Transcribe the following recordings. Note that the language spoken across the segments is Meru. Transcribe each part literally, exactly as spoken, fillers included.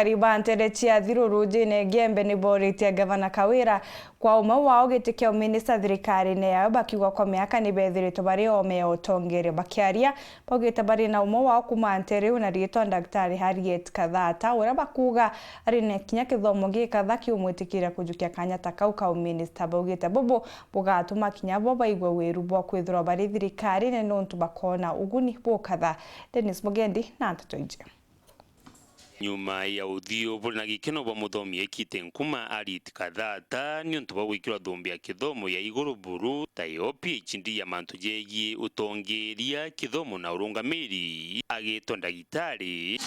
Akari ba ntere cia Thiru Rujine Igembe ni boritie Gavana Kawira kwa umwe wao giti kia uminista thirikarine yao, bakiuga kwa miaka ni bethiritwe bari oome ya utongeria. Bakiaria, baugite bari na umwe wao kuuma ntere iu na riitwa Daktari Harriet Kathata, uria bakuuga ari na kinya kithomo gikatha kiumwitikiria kujukia kanya ta kau ka uminista. Baugite bubu bugatuma kinya bo baigua wiru bwa kwithirwa bari thirikarine niuntu bakoona uguni bukatha. Dennis Mugendi na nteto iji. Nyuma ya uthiu buri na gikeno bwa muthomi ekite nkuma Harriet Kathata niuntu bwa gwikirwa thumbi ya kithomo ya iguru buru ta yo P H D ya mantu jegie utongeria, kithomo na urungamiri, agitwa ndagitari,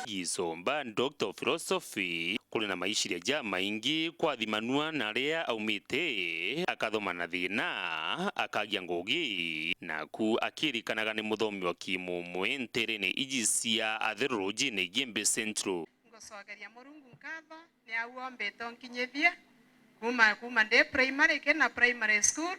gisomba, Doctor of Philosophy, kuri na maiciria jamaingi kwathimanua na aria aumite, akathoma na thina, akagia ngugi, naku akirikanaga ni muthomi wa kimumwe nterene iji cia Athiru Rujine Igembe Central. Ngucokeria Murungu nkatho, ni au ombite unkinyithie kuma, kuma ndi primary kina primary school,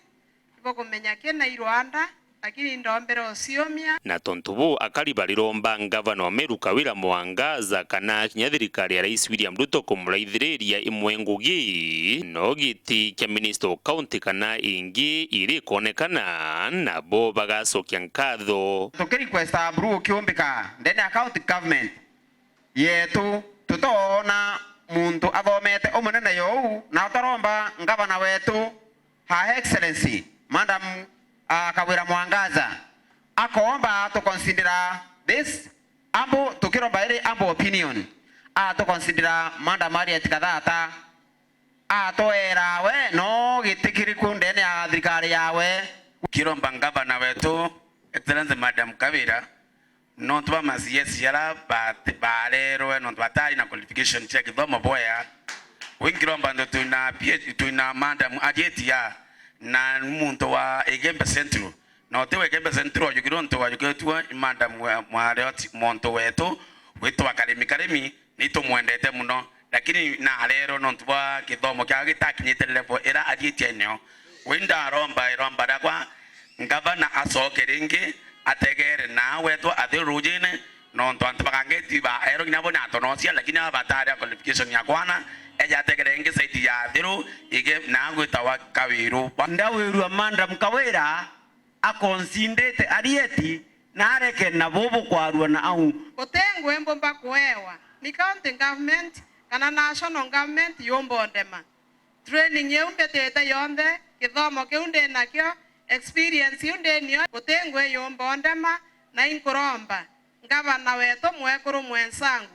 ibukumenya kina i Rwanda, lakini ndombere uciumia. Na tontu buu, akari bariromba ngavana wa Meru Kawira Mwangaza kana kinya thirikari ya Rais William Ruto kumuraithiriria imwe ngugi, no giti kia minister o county kana ingi irikonekana, nabo bagacokia nkatho. Tukirequesta buru ukiumbika ndene ya county government yetu, tutoona muntu athomete umunene yo uu, na utaromba ngavana wetu, Her Excellency Madam, ah, Kawira Mwangaza, akoomba to consider this humble, tukiromba iri humble opinion, a to consider Madam Harriet Kathata, atwera we no giti kiriku ndene ya thirikari yawe. Kiromba ngavana wetu, Excellency Madam Kawira, nontu bwa ma C S jaria ba-, bareerwe, nontu bataari na qualification cia kithomo bwea. Wi nkiromba ntu twina P H, twina Madam Harriet ya, na ni muntu wa Igembe Central. Na uti wa Igembe Central wajukirwe, untu wajukirwe ni Madam wa-, Mwarioti, muntu wetu, witwa Karimi Karimi, nitumwendete muno, lakini nareerwe nontu bwa kithomo kiawe gitakinyite level ira athiitie nayo. Wi ndaromba iromba riakwa, ngavana acoke ringi, ategere na wetu Athiru Rujine, nontu antu bakangeti baerwe kinya bo ni atonocia, lakini aba batari a qualification ya kwana, eja ategere ringi side ya Athiru, ige na gwitawa Kawiru. Ndawirua Madam Kawira, akonsindite arieti na areke na bubu kwarua na au. Guti ngugi mbumba kuewa ni county government kana national government yumbondema. Training iu mbitite yonthe, githomo kiu ndi nakio, experience iu ndi nio, guti ngugi yumbondema, na inkuromba ngavana wetu mwekuru mwensangu.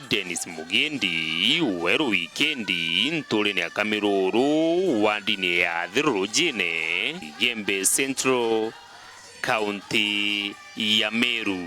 Dennis Mugendi, Weru Wikendi, nturene ya Kamiruru, wandini ya Thiru Rujine, Igembe Central, kaunti ya Meru.